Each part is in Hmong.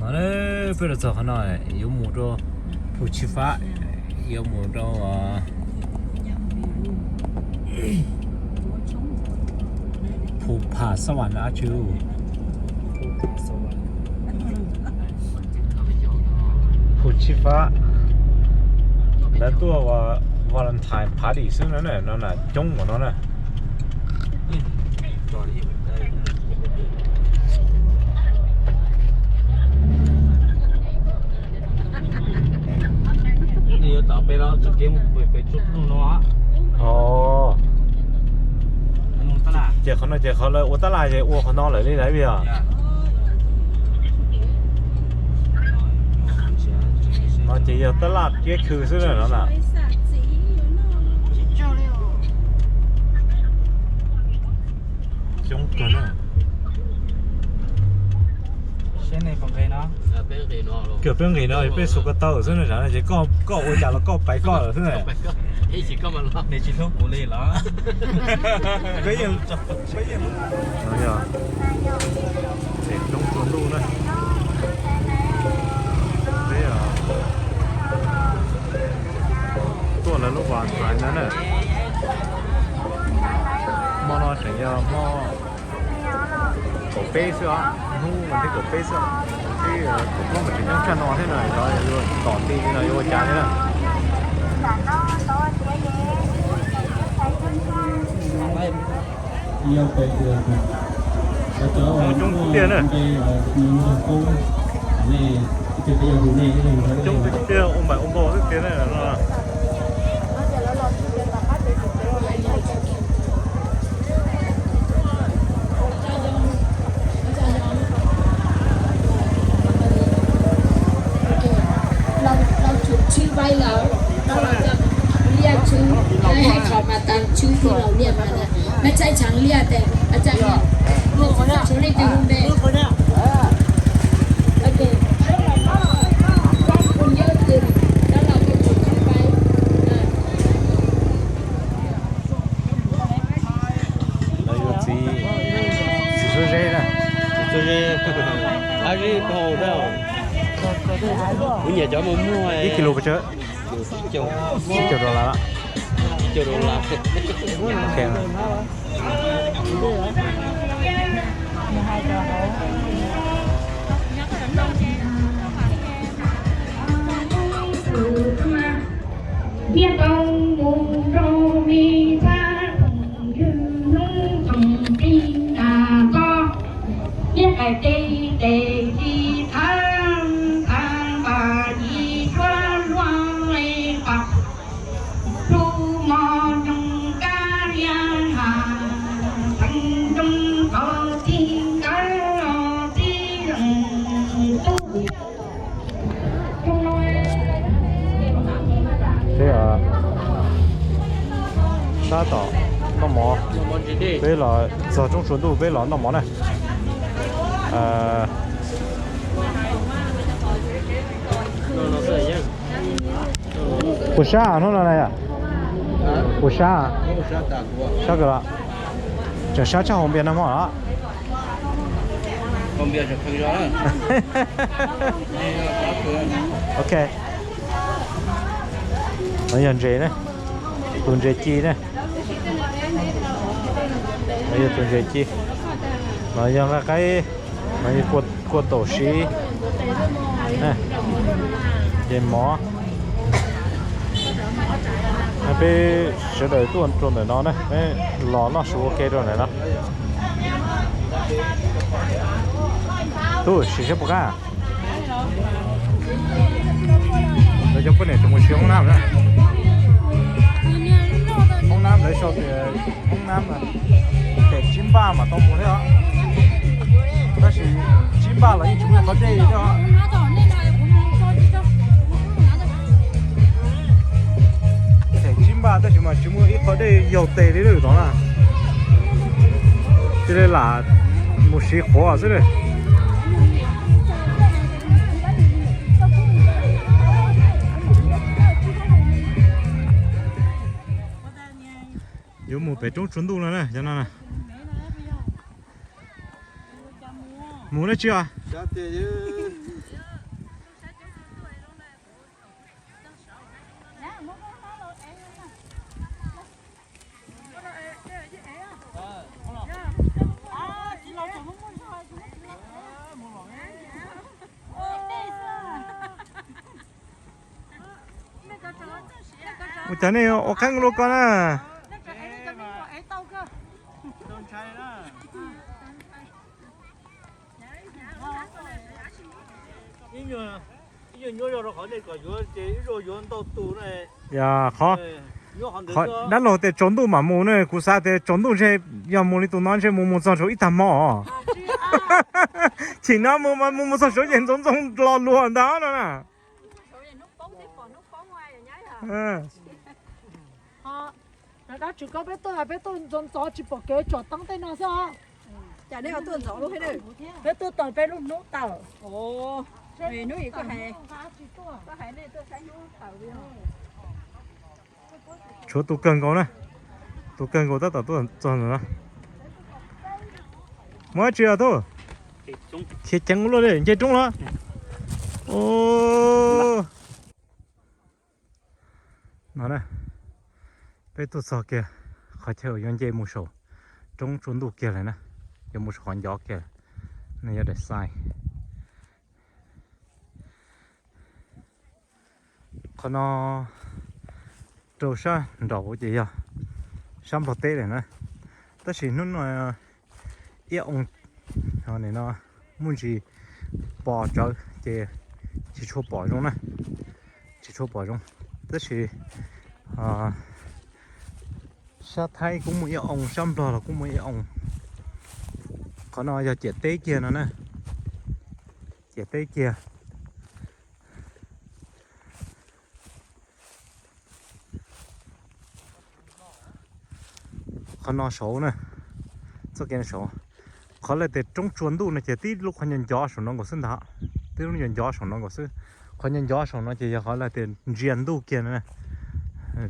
Peb los txog qhov no yuav mus rau Phu Tsi Fab, yuav mus rau Phu Pha Xab Vas na, dab tsi. Phu Tsi Fab, lawv tuaj ua Valentine party xwb no na, no na coob ua no na. Yuav tom peb los txoj kev mus pem tsob plhu no. Ov, ces qhov no ces qhov lawv ua tab laj ces ua qhov no lawm li lawm os. No ces yog tab laj kiab khw xwb na no na. Coob kawg na. Kawg peb nqis no peb xuas ko taw xwb na, ces koj ua cas los koj pais koj lawm xwb na. Nej tsis hlub kuv li los? Peb yeej, peb yeej, no yog pem roob tsua ntuj na. Peb tuaj lawv lub Valentine no na. Hmo no tseem yog hmo kaum peb xwb os, hnub vas thib kaum peb xwb. Twb kaum plaub mas tseem nyob tshaj no thiab no, yuav tom ti li no yuav ua cas thiab na. Coob tiag na. Coob tiag tiag, ua npaim ua npaug xwb tiag na no. Los tswv tshwj vai lawm, no los cov liaj tswv, hais qhov mas tas tswv twg los liaj mas na, mej txhaj tshaav liaj tes, mej txhaj tshuav leej twg hu npe. Lawv yuav txiv, txiv suab zeb na. Txiv suab zeb, ab zeb phau thiab. Kuv nyiam cov muag muag. Ib kis lus pes tsawg? Ib caug dollar. Ib caug dollar. Ok. Niaj tau mus rau me txhab khoom ywg hnub khoom plig tas koj, niaj qais tej tes li thab thab npas yig cuab luaj pam, lub mos nyoos kab liab has teev nroo qhov txij nkawm los txij lees tub. Sab tom noj mov, peb los txog roob tsua ntuj peb los noj mov na. Puas sab hnub no na yom? Puas sab? Sab kawg los? Tseem sab tshaj hauv npias nag hmo los? Ok. No yog ntses na, tus ntses ci na. No yog tus ntses ci. No yog nqaij qaib, no yog kua taum siv, ces mov. Peb sawv daws tuaj rau ntawm no na, peb los noj su ua ke rau ntawm no. Tub sim saib puas qab. Lawv cov poj niam tseem mus siv hoob nab na. Hoob nab lawv sau tias hoob nab na, them tsib npaj mam tau mus thiab os. Tab sis tsib npaj los yeej tsis muaj qhov dej li thiab os. Them tsib npaj tab sis mas tsis muaj ib qho dej yaug tes li lawm tod na. Cia li lam mus siv quav xwb na. Yuav mus pem roob tsua ntuj no na, cov no na. Mus dab tsi os? Ua cas nej ua qeeb luaj koj na? Yog qhov dab laug tias tsaus ntuj mam mus ne, kuv xav tias tsaus ntuj ntshe yog mus li tus no ntshe mus mus txog saum ib tag hmo. Chim no mus mus mus txog saum ces ntxoov ntxoo lo luag ntag no na. Dab tsis koj peb tuaj peb tuaj ntxov ntxov tsis pom kev tsom teeb tej no xwb. Cas nej tuaj ntxov lub, peb tuaj tau peb lub hnub tawm. Hnub ib koj hais, koj hais nej tuaj saib hnub tawm. Tshuav tus kawg nkaus na, tus kawg nkaus tab tom tuaj txog ntawm no. Muaj dab tsi os tub? Khiav ceev luaj li, nce roob los. No na, peb tuaj txog kiag qhov chaw uas yuav nce mus saum roob tsaus ntuj kiag lawm na, yuav mus saum qhov ncov kiag, no yog daim xais. Qhov no rau sab nraud ces yog sab Nplog teb lawm na, tab sis hnub no ib oo no muaj ntsis pos tsawv ces tsis tshua pom zoo na, tsis tshua pom zoo, tab sis sab Thaib kuj muaj ib oo, sab Nplog los kuj muaj ib oo. Qhov no yog ciam teb kiag no na, ciam teb kiag. Qhov no saud na, txoj kev no saud, qhov lawv tias roob tsua ntuj no ces tib lub qhov ncov ncov saum no nkaus xwb ntag, tib lub ncov ncov saum no nkaus xwb. Qhov ncov ncov saum no ces yog qhov lawv tias ntsia ntuj kiag no,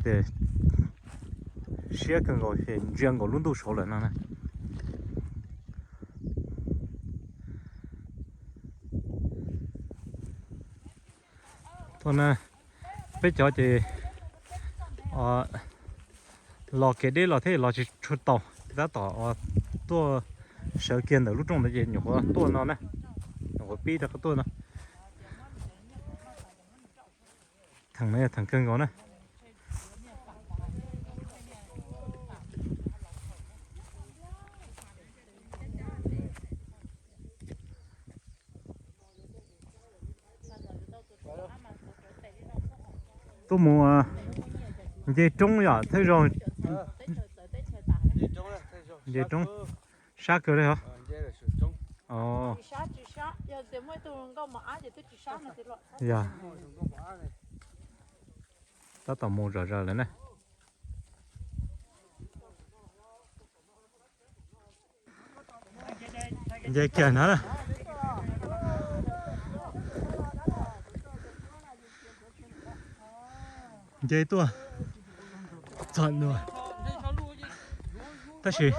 tias siab kawg nkaus ces ntsia nkaus lub ntuj saud lawm no na. Tuaj na, peb cov ces los kev deb los thiab los tsis tshua tau, tab tom tuaj sawv kiag ntawm lub rooj ntawd ces nyuam qhuav tuaj no na, nyuam qhuav pib rov qab tuaj no. Theem no yog theem kawg nkaus na. Tuaj mus nce roob yom, thawj zaug nce roob, sab kawg li os. Yog, tab tom mus zom zaws lawm na. Nce kiag na, nce tuaj txog no, tab sis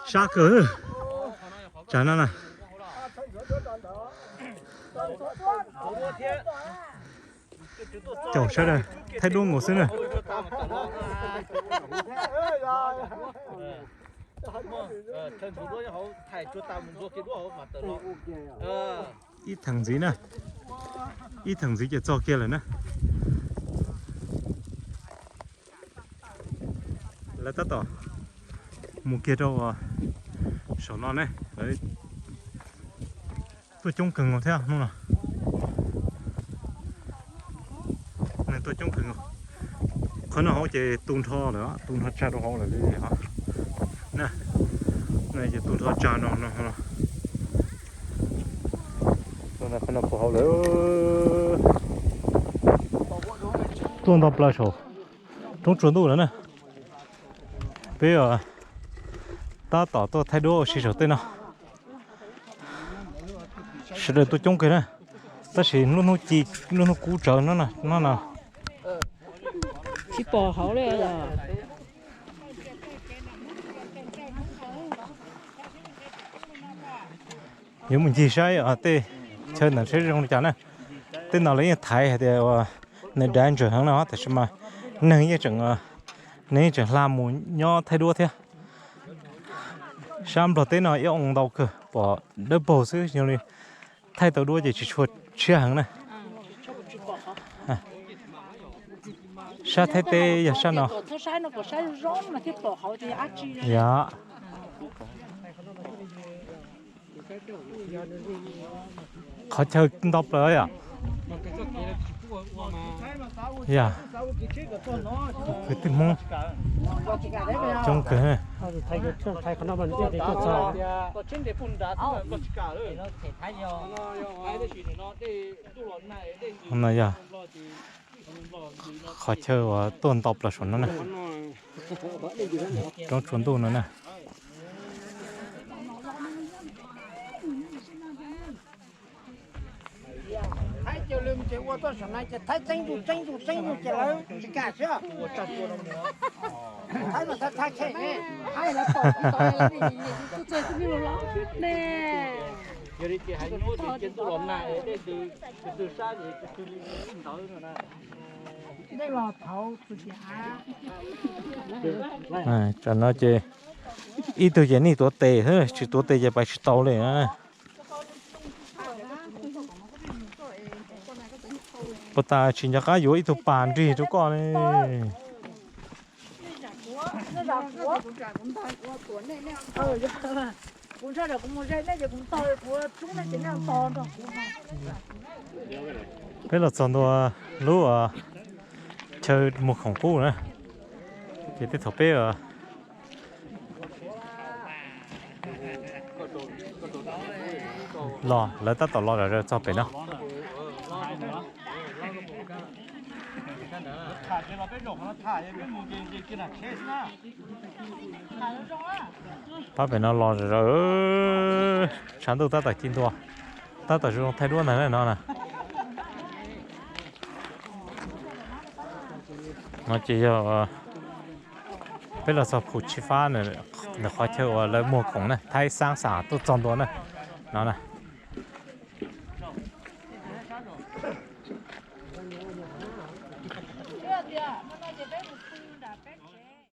sab kawg. Tsam no na, caum sawv daws thaij duab nkaus xwb na. Ib theem ntxiv na, ib theem ntxiv ces txog kiag lawm na. Lawv tab tom mus kiag rau saum no ne, lawv tuaj coob kawg nkaus thiab hnub no. Neeg tuaj coob kawg nkaus. Qhov no hauv ces tu nrho lawm, tu nrho tsag rau hauv lawm li os. Na, no ces tu nrho tsag no no. Qhov no puag hauv lawm. Tuaj nto plaws saum roob tsua ntuj lawm na. Peb tab tom tuaj thaij duab ua si saum tej no. Sawv daws tuaj coob kawg na, tab sis lub hnub ci, lub hnub kub tsawv no no. Tsis pom hauv li. Yuav mus ncig saib tej chaw ntawd saib zoo li cas na. Tej no lawv yeej thaiv hais tias nws dav ntsaws heev no tab sis mas neeg yeej tseem, neeg yeej tseem hla mus nyob thaij duab thiab. Sab Nplog teb no ib oo ntau kawg pom dawb paug xwb, yog li thaij tau duab ces tsis tshua tshiab heev na. Sab Thaib teb yog sab no. Yog. Qhov chaw ntau plaws yom. Yog, kwv tij Hmoob coob kawg. No yog qhov chaw uas tuaj ntau plaws saum no na, roob tsua ntuj no na. Thaib cov lw ces ua toj saum no ces Thaib txeeb zus txeeb zus txeeb zus ces lawv tsis kam xwb. Thaib mas Thaib Thaib khem ne, Thaib lawv pom tsis tau ne. Yog li ces hais nyuaj ces cia ntuj los nag dej ntws, tus twg sab ces tus twg li ntawd no na. Dej los thaum txwm tias av. Tam no ces ib tug ces nej tuav tes xwb, tsis tuav tes ces pais tsis tau li na. Puas tas tsis nco qab yuav ib tug pas nrig rau koj ne? Peb los txog ntua lub chaw muag khoom qub na, ces tej thaum peb los lawv tab tom los zom zaws txog pem no. Pab pem no los zom zaws, tshav ntuj tab tom ci ntua, tab tom zoo thaij duab ntag no na. No ces yog peb los txog Phu Tshij Fab, ntawm qhov chaw uas lawv muag khoom na, Thaib Xaab Xaam tuaj txog ntua na, no na.